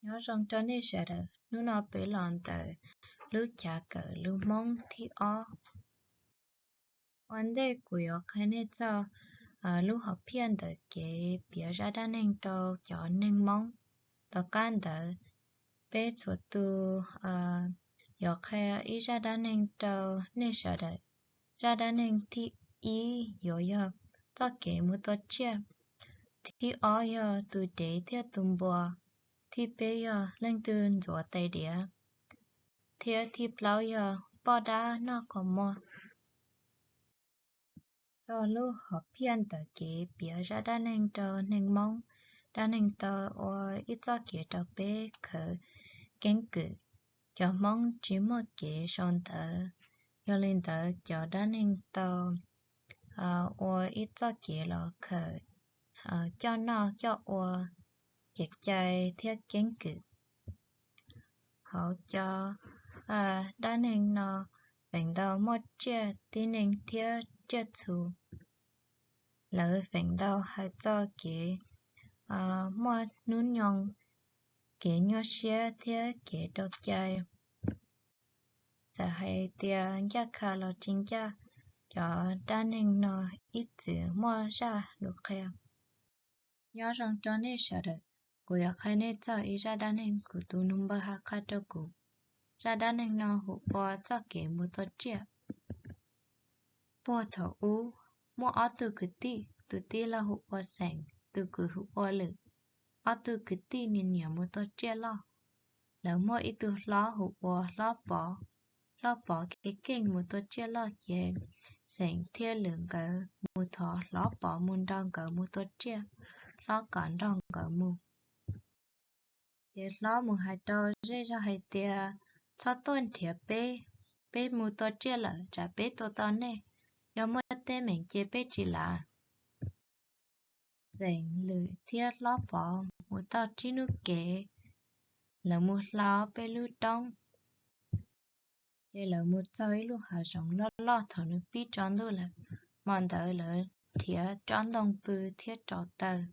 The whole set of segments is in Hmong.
Nyob zoo rau nej sawv daws, hnub no peb los ntawm lub chav kawm lus Hmoob thib ob. Ua ntej kuv yuav qhia nej txog lub hom phiaj ntawm kev piav zaj dab neeg rau cov neeg Hmoob. Tom qab ntawd, peb txhua tus yuav qhia ib zaj dab neeg rau nej sawv daws. Zaj dab neeg thib ib yuav yog txoj kev mus tua tsiaj, thib ob yog tus dev thiab tus npua, thib peb yog leej twg ntxuav tais diav, thiab thib plaub yog poj dab noj qhov muag. Txog lub hom phiaj ntawm kev piav zaj dab neeg rau neeg Hmoob, dab neeg tau ua ib txoj kev rau peb khaws keeb kwm. Cov Hmoob tsis muaj kev sau ntawv, yog li ntawd cov dab neeg tau ua ib txoj kev los khaws coj noj coj ua, kev cai thiab keeb kwm. Hauv cov dab neeg no feem ntau muaj tsiaj tib neeg thiab tsiaj txhu. Lawv feem ntau hais txog kev muaj hnub nyoog, kev nyuaj siab thiab kev rau cai. Txawm hais tias ncaj qha los tsis ncaj, cov dab neeg no ib txwm muaj zaj lus qhia. Nyob zoo rau nej sawv daws, kuv yuav qhia nej txog ib zaj dab neeg kuv tus nus npawg hais qha rau kuv. Zaj dab neeg no hu ua txoj kev mus tua tsiaj. Puag thaum ub, muaj ob tug kwv tij, tus tij laug hu ua Xeem, tus kwv hu ua Lwm. Ob tug kwv tij nyiam nyiam mus tua tsiaj loj. Lawv muaj ib tug hlob hu ua Hlob Pov. Hlob Pov keej keej mus tua tsiaj loj ces Xeem thiab Lwm nkawd mus thov Hlob Pov mus nrog nkawd mus tua tsiaj, hlob kom nrog nkawd mus. Ces hlob mus hais rau zej zog hais tias, txhob tuaj nrhiav peb, peb mus tua tsiaj lawm tsam peb tua tau nej, yog muaj teeb meem ces peb tsis lav. Xeem, Lwm thiab Hlob Pov mus tau tsib hnub kev, lawv mus hla peb lub roob. Ces lawv mus txog ib lub hav zoov loj loj thaum nws pib tsaus ntuj lawm. Hmo ntawd lawv nrhiav tsob ntoo pw thiab rau taws.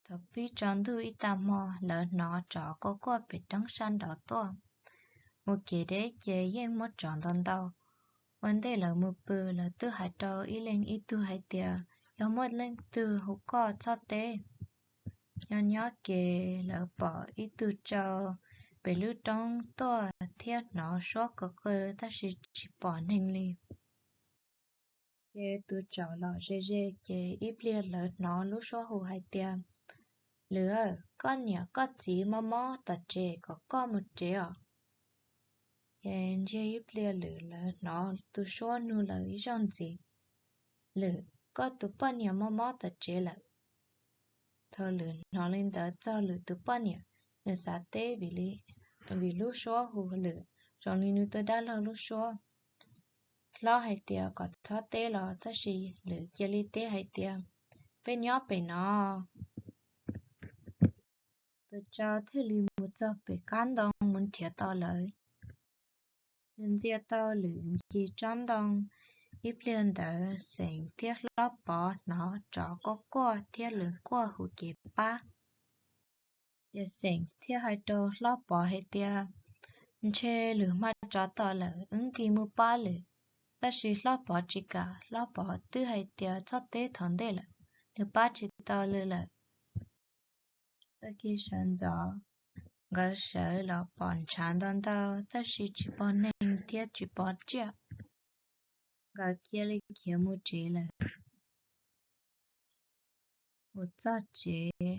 Thaum pib tsaus ntuj ib tag hmo, lawv hnov tsov quaj quaj pem roob sab nraud tuaj. Mus kev deb ces yeej muaj tsov ntau ntau. Ua ntej lawv mus pw, lawv twb hais rau ib leeg ib tug hais tias, yog muaj leej twg hu koj txhob teb. Nyob nyob kev lawv pom ib tug tsau pem lub roob tuaj thiab hnov suab qw qw tab sis tsis pom neeg li. Ces tus tsov los ze ze ces ib pliag lawv hnov lub suab hu hais tias, Lwm, koj niam koj txiv mob mob tom tsev kom koj mus tsev os. Ces ntsiag ib pliag Lwm lawv hnov tus suab nug lawv ib zaug ntxiv, Lwm, koj tus poj niam mob mob tom tsev lawm. Thaum Lwm hnov li ntawd txog Lwm tus poj niam, nws xav teb vim lub suab hu Lwm zoo li nws tus dab laug lub suab. Hlob hais tias kom txhob teb los tab sis Lwm cia li teb hais tias, peb nyob pem no. Tus tsau thiaj li mus txog pem qab ntoo mus nrhiav tau lawv. Nws ntxias tau Lwm ncig tsob ntoo. Ib pliag ntawd Xeem thiab Hlob Pov hnov tsov quaj quaj thiab lwm quaj hu kev pab. Ces Xeem thiaj hais rau Hlob Pov hais tias, ntshe lwm hma tsov tom lawm, wb nqis mus pab lwm. Tab sis Hlob Pov tsis kam, Hlob Pov twb hais tias txhob teb thaum ntej lawm, nws pab tsis tau lwm lawm. Tag kis sawv ntxov, nkawd sawv los pom ntshav ntau ntau tab sis tsis pom neeg thiab tsis pom tsiaj. Nkawd cia li khiav mus tsev lawm. Mus txog tsev,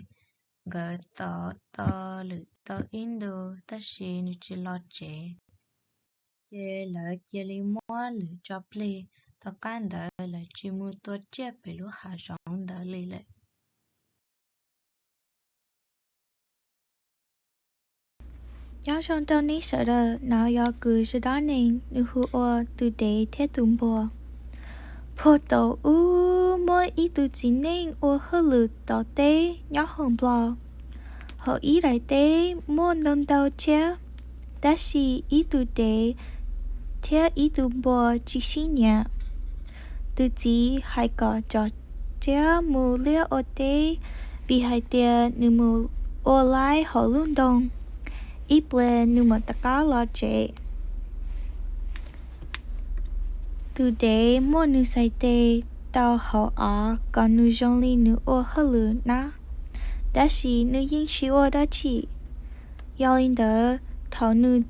nkawd tos tos lwm tau ib ntus tab sis nws tsis los tsev. Ces lawv cia li muab lwm tso plig, tom qab ntawd lawv tsis mus tua tsiaj pem lub hav zoov ntawd li lawm. Nyob zoo rau nej sawv daws, no yog kuv zaj dab neeg nws hu ua tus dev thiab tus npua. Puag thaum ub muaj ib tug txiv neej ua hauj lwm tom teb nyob hauv Nplog. Hauv ib daim teb muaj ntau ntau tsiaj, tab sis ib tug dev thiab ib tug npua tsis sib nyiam. Tus txiv hais kom cov tsiaj mus liaj ua teb, vim hais tias nws mus ua laib hauv lub ntoo, ib pliag nws mam rov qab los tsev. Tus dev muab nws txhais tes rau hauv av kom nws zoo li nws ua hauj lwm na, tab sis nws yeej tsis ua dab tsi. Yog li ntawd, thaum nws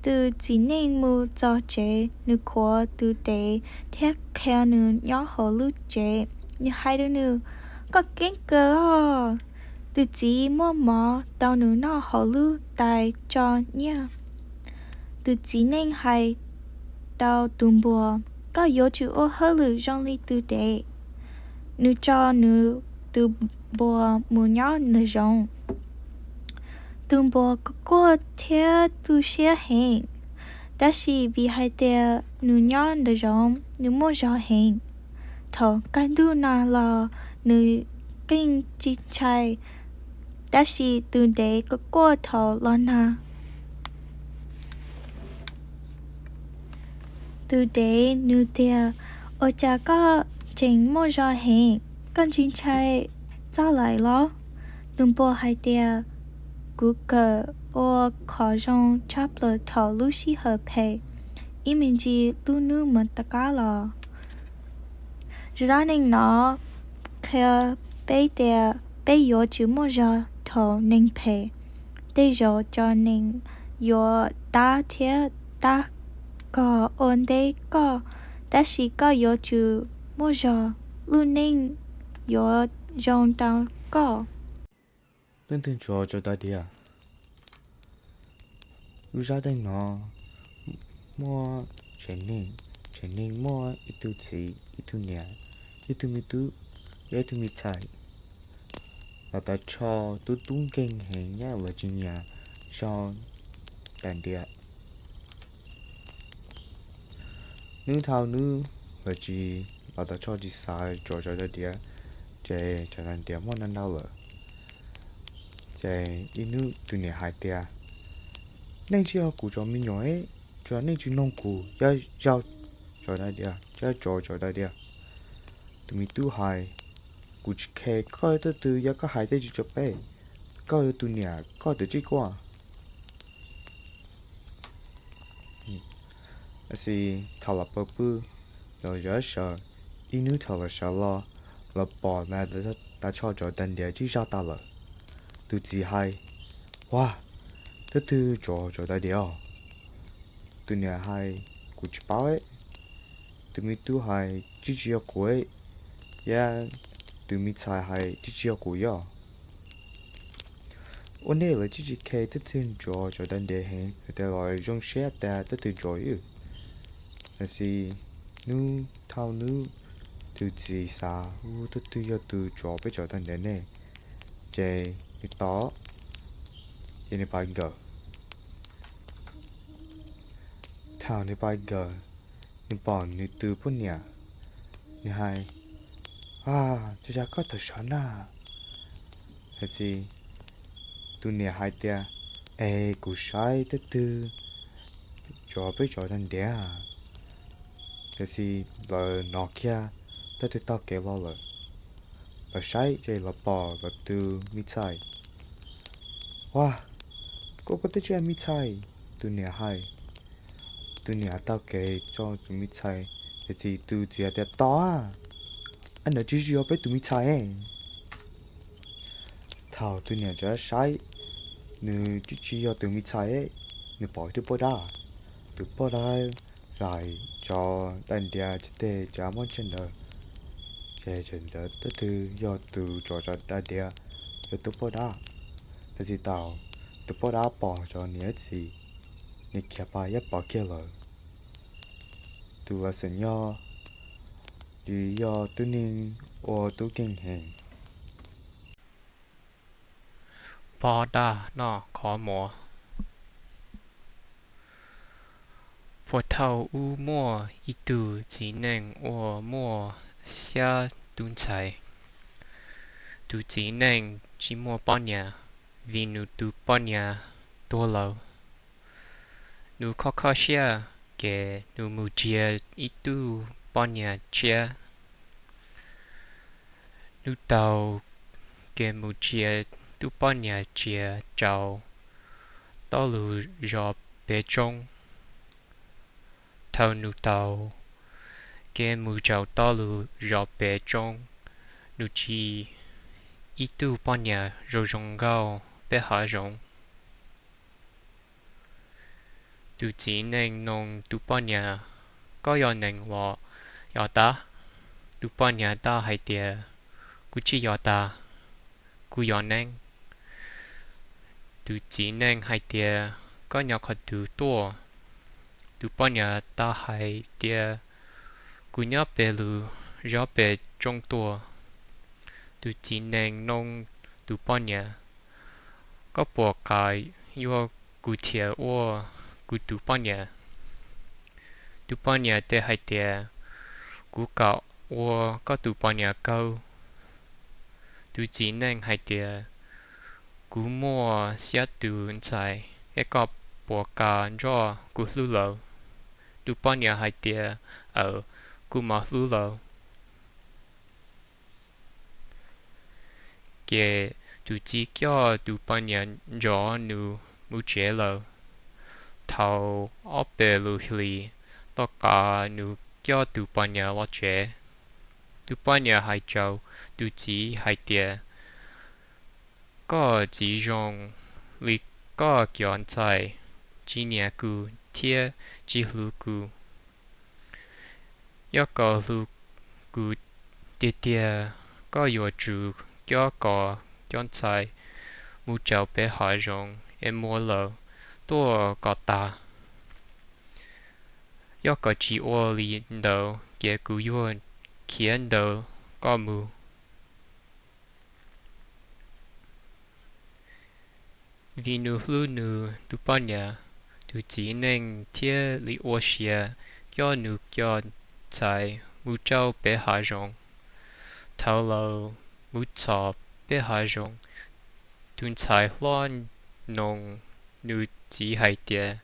tus txiv neej mus txog tsev, nws khuav tus dev thiab qhia nws nyob hauv lub tsev. Nws hais rau nws, koj keeb kawg os, tus txiv muab mov rau nws noj hauv lub tais tso nyiaj. Tus txiv neej hais rau tus npua, koj yuav tsum ua hauj lwm zoo li tus dev. Nws tso nws tus npua mus nyob nraum zoov. Tus npua quaj quaj thiab tu siab heev, tab sis vim hais tias nws nyob nraum zoov nws muaj zog heev. Thaum kaj ntug no los nws yeej tsis ntshai, tab sis tus dev quaj quaj thaum los nag. Tus dev nug tias, ua cas koj tseem muaj zog heev, koj tsis ntshai txoj laim los? Tus npua hais tias, kuv kawm ua qhov zoo tshaj plaws thaum lub sij hawm phem, ib me ntsis lub hnub mam rov qab los. Zaj dab neeg no qhia peb tias peb yuav tsum muaj zog thaum neeg phem. Tej zaum cov neeg yuav tab thiab tab kog ua ntej koj, tab sis koj yuav tsum muaj zog, lub neej yuav zoo rau koj. Leej twg ntsuas Tsaus Dab Diav? Lub zaj dab neeg no muaj tsev neeg, tsev neeg muaj ib tug txiv, ib tug niam, ib tug me tub, yog ib tug me ntxhais. Los tau tsho tub tub nkeeg heev, nyaj lawv tsis nyiam zog tas ntiav. Hnub dhau hnub lawv tsis, los tau tsho tsis xav tsuav Tsaus Dab Diav, ces Tsaus Dab Diav muaj noj ntau lawm. Ces ib hnub tus niam hais tias, nej tsis yog kuv cov me nyuam, tsuas nej tsis mloog kuv, yog zaj Tsaus Dab Diav, yog tsuav Tsaus Dab Diav. Tus me tub hais, kuv tsis khes koj tus twg, yog koj hais tej tsis tau peb, koj yog tus niam koj tus tsis kuaj. Tab sis thaum los pw pw, los zov sawv, ib hnub thaum los sawv los, los pom na, tau tsho Tsaus Dab Diav tsis zaj tas lawm. Tus txiv hais, ua, tus twg tsuav Tsaus Dab Diav os? Tus niam hais, kuv tsis paub. Tus me tub hais, tsis tsis yog kuv, yog tus me ntxhais hais tsis tsis yog kuv yog. Ua nej lawv tsis tsis khes tus twg ntsuas Tsaus Dab Diav heev, lawv tias los zoo siab tas tus twg ntsuas wb. Tab sis hnub dhau hnub tus txiv xav, ua, tus twg yog tus ntsuas peb Tsaus Dab Diav ne? Ces nws tos, ces nws pais nkawm. Thaum nws pais nkawm, nws pom nws tus poj niam, nws hais, a, tsuas yog koj tawm sawv na. Tab sis tus niam hais tias, es kuv saib tus twg ntsuas peb Tsaus Dab Diav. Tab sis lawv hnov kiag tus twg taug kev los lawm. Lawv saib ces lawv pom lawv tus me ntxhais. Ua, koj, koj twb tsis yog me ntxhais, tus niam hais. Tus niam taug kev tso tus me ntxhais, tab sis tus txiv tias, tos, a, ntawd tsis yog peb tus me ntxhais. Thaum tus niam rov saib, nws tsis tsis yog tus me ntxhais, nws pom ib tug poj dab. Tus poj dab zais Tsaus Dab Diav cov tes tsav muab ntsej ntawd, ces tseem ntawd tus twg yog tus tsuas Tsaus Dab Diav, yog tus poj dab. Tab sis thaum tus poj dab pom cov niam txiv, nws khiav pas yaj pov kiag lawm. Tus laus xeem Nyab, nws yog tub neeg ua tub nkeeg heev. Poj dab noj qhov muag. Puag thaum ub muaj ib tug txiv neej uas muaj xya tug ntxhais. Tus txiv neej tsis muaj poj niam vim nws tus poj niam tuag lawm. Nws kho kho siab, ces nws mus nrhiav ib tug poj niam tshiab. Nws tau Kev mus txiav tub poj niam txiav rau toj lug zos pem roob. Thaum nws tau kev mus rau toj lug zos pem roob, nws txi ib tug poj niam zoo zoo nkauj pem hav zoov. Tus txiv neej nug tus poj niam, Koj yog neeg los yog dab? Tus poj niam teb hais tias, Kuv tsis yog dab, kuv yog neeg. Tus txiv neej hais tias, Koj nyob qhov twg tuaj? Tus poj niam teb hais tias, Kuv nyob pem lub zos pem roob tuaj. Tus txiv neej nug tus poj niam, Koj puas kam yuav kuv thiab ua kuv tus poj niam? Tus poj niam teb hais tias, Kuv kam ua koj tus poj niam kawg. Tus txiv neej hais tias, Kuv muaj xya tus ntxhais, es koj puas kam nrog kuv hlub lawv? Tus poj niam hais tias, Aws, kuv mam hlub lawv. Ces tus txiv coj tus poj niam nrog nws mus tsev lawm. Thaum ob peb lub hlis tom qab nws coj tus poj niam los tsev, tus poj niam hais rau tus txiv hais tias, Koj txiv zoo li koj cov ntxhais tsis nyiam kuv thiab tsis hlub kuv. Yog koj hlub kuv tiag tiag, koj yuav tsum coj koj cov ntxhais mus rau pem hav zoov es muab lawv tua kom tag. Yog koj tsis ua li ntawd ces kuv yuav khiav ntawm koj mus. Vim nws hlub nws tus poj niam, tus txiv neej thiaj li ua siab coj nws cov ntxhais mus rau pem hav zoov. Thaum lawv mus txog pem hav zoov, tus ntxhais hlob nug nws txiv hais tias,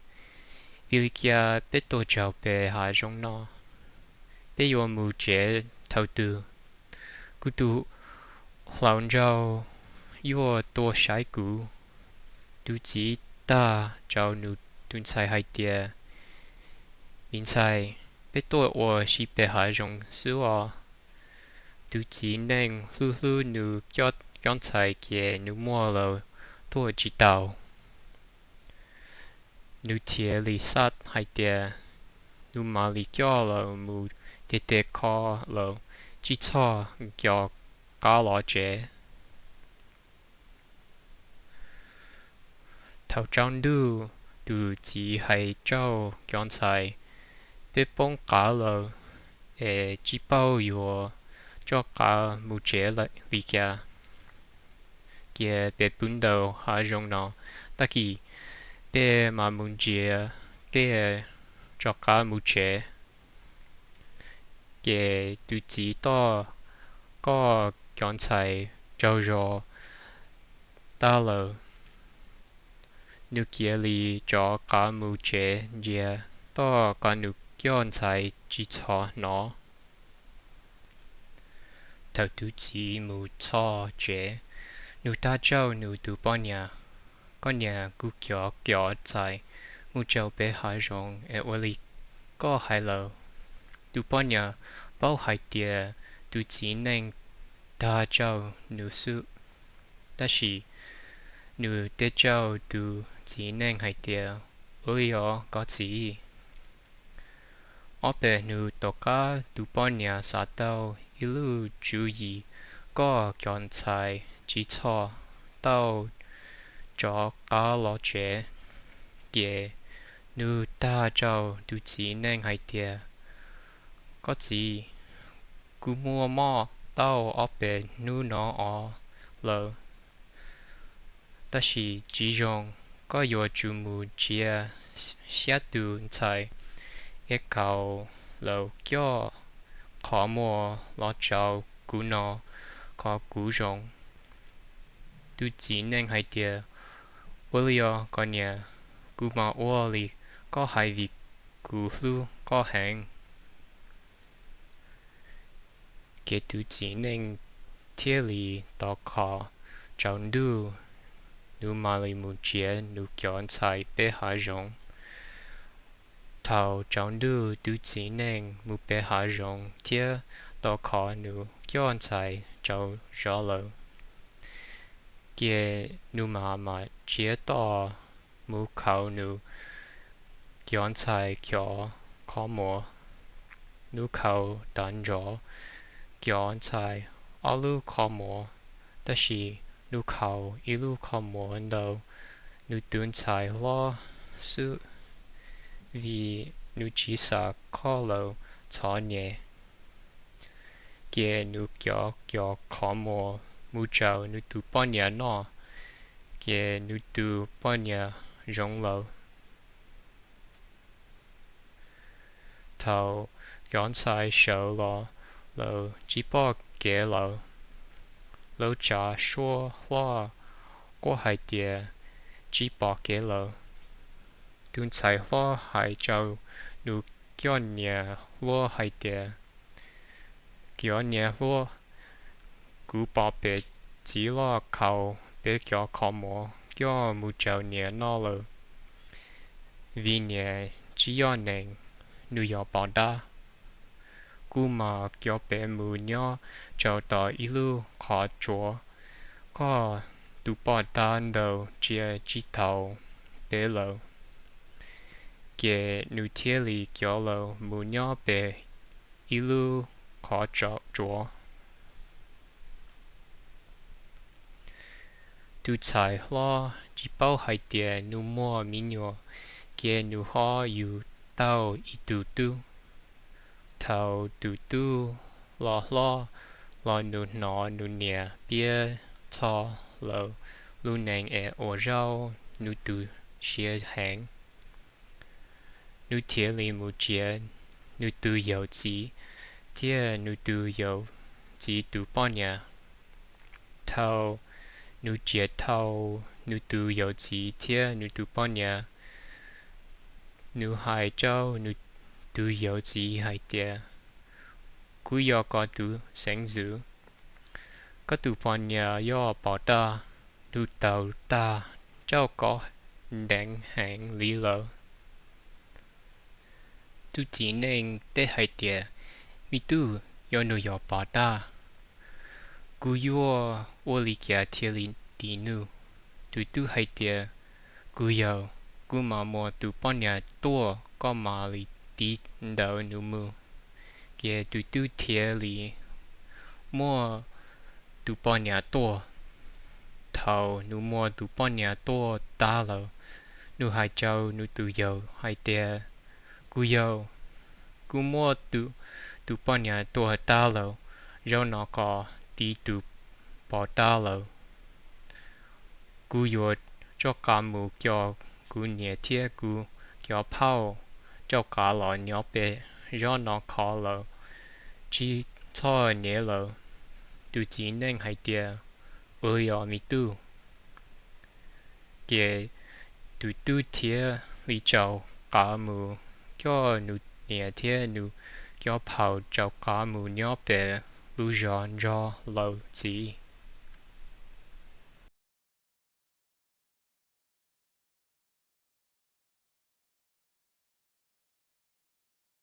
Vim li cas peb tuaj txog pem hav zoov no? Peb yuav mus tsev thaum twg? Kuv tus hluas nraug yuav tuaj saib kuv. Tus txiv teb rau nws tus ntxhais hais tias, Me ntxhais, peb tuaj ua si pem hav zoov xwb os. Tus txiv neej hlub hlub nws cov ntxhais ces nws muab lawv tua tsis tau. Nws thiaj li xav hais tias nws mam li coj lawv mus tiag tiag kho lawv, tsis txhob nco qab los tsev. Thaum tsaus ntuj, tus txiv hais rau cov ntxhais, Peb poob qab lawm es tsis paub yuav rov qab mus tsev li cas. Cia peb pw ntawm hav zoov no, tag kis peb mam mus ntsia dej rov qab mus tsev. Ces tus txiv teb kom cov ntxhais tsaug zog tag lawm, nws cia li rov qab mus tsev ntsia teb kom nws cov ntxhais tsis txhob hnov. Thaum tus txiv mus txog tsev, nws teb rau nws tus poj niam, Koj niam, kuv coj cov ntxhais mus rau pem hav zoov es ua li koj hais lawm. Tus poj niam paub hais tias tus txiv neej teb rau nws xwb, tab sis nws teb rau tus txiv neej hais tias, Ua li os koj txiv. Ob peb hnub tom qab tus poj niam xav tau ib lub tswv yim kom cov ntxhais tsis txhob tau rov qab los tsev, ces nws teb rau tus txiv neej hais tias, Koj txiv, kuv muaj mob tau ob peb hnub no os lawm, tab sis tsis zoo, koj yuav tsum mus txiav xya tus ntxhais es kom lawv coj qhov muag los rau kuv no kom kuv zoo. Tus txiv neej hais tias, Ua li os koj niam, kuv mam ua li koj hais vim kuv hlub koj heev. Ces tus txiv neej thiaj li teb kom tsaus ntuj, nws mam li mus nrhiav nws cov ntxhais pem hav zoov. Thaum tsaus ntuj, tus txiv neej mus pem hav zoov thiab tau kho nws cov ntxhais tsaug zog lawm. Ces nws mam mam nrhiav toj mus khaus nws cov ntxhais cov qhov muag. Nws khaus tag nrho cov ntxhais ob lub qhov muag, tab sis nws khaus ib lub qhov muag ntau nws tus ntxhais hlob xwb, vim nws tsis xav kho lawv txom nyem. Ces nws cov cov qhov muag mus rau nws tus poj niam noj, ces nws tus poj niam zoo lawm. Thaum cov ntxhais sawv los, lawv tsis pom kev lawm. Lawv tsa suab hlob quaj hais tias, tsis pom kev lawm. Tus ntxhais hlob hais rau nws cov niam hluas hais tias, cov niam hluas, kuv pom peb txiv loj khaus peb cov qhov muag coj mus rau niam noj lawm. Vim niam tsis yog neeg, nws yog pos dab. Kuv mam coj peb mus nyob rau tom ib lub qhov tsua. Koj tus poj dab ntawd ntsia tsis tau peb lawm. Ces nws thiaj li coj lawv mus nyob pem ib lub qhov tsua. Tus ntxhais hlob tsis paub hais tias nws muaj me nyuam, ces nws ho yug tau ib tug tub. Thaum tus tub los hlob los, nws hnov nws niam piav txog lawv lub neej es ua rau nws tu siab heev. Nws thiaj li mus nrhiav nws tus yawm txiv thiab nws tus yawm txiv tus poj niam. Thaum nws nrhiav tau nws tus yawm txiv thiab nws tus poj niam, nws hais rau nws tus yawm txiv hais tias, kuv yog koj tus xeeb ntxwv. Koj tus poj niam yog pos dab, nws tau tag rau koj ntev heev li lawm. Tus txiv neej teb hais tias, me tub, yog nws yog pos dab, kuv yuav ua li cas thiaj li tiv nws? Tus tub hais tias, kuv yawg, kuv mam muab tus poj niam tuaj, koj mam li tiv ntawm nws mus. Ces tus tub thiaj li muab tus poj niam tuaj. Thaum nws muab tus poj niam tuaj tag lawm, nws hais rau nws tus yawg hais tias, kuv yawg, kuv muab tus poj niam tuaj tag lawm, zaum no koj tiv tus pos dab lawm. Kuv yuav rov qab mus coj kuv niam thiab kuv cov phauj rov qab los nyob pem, zaum no kho lawm, tsis txom nyem lawm. Tus txiv neej hais tias, ua li os me tub. Ces tus tub thiaj li rov qab mus coj nws niam thiab nws cov phauj rov qab mus nyob pem lub zos nrog lawv txiv.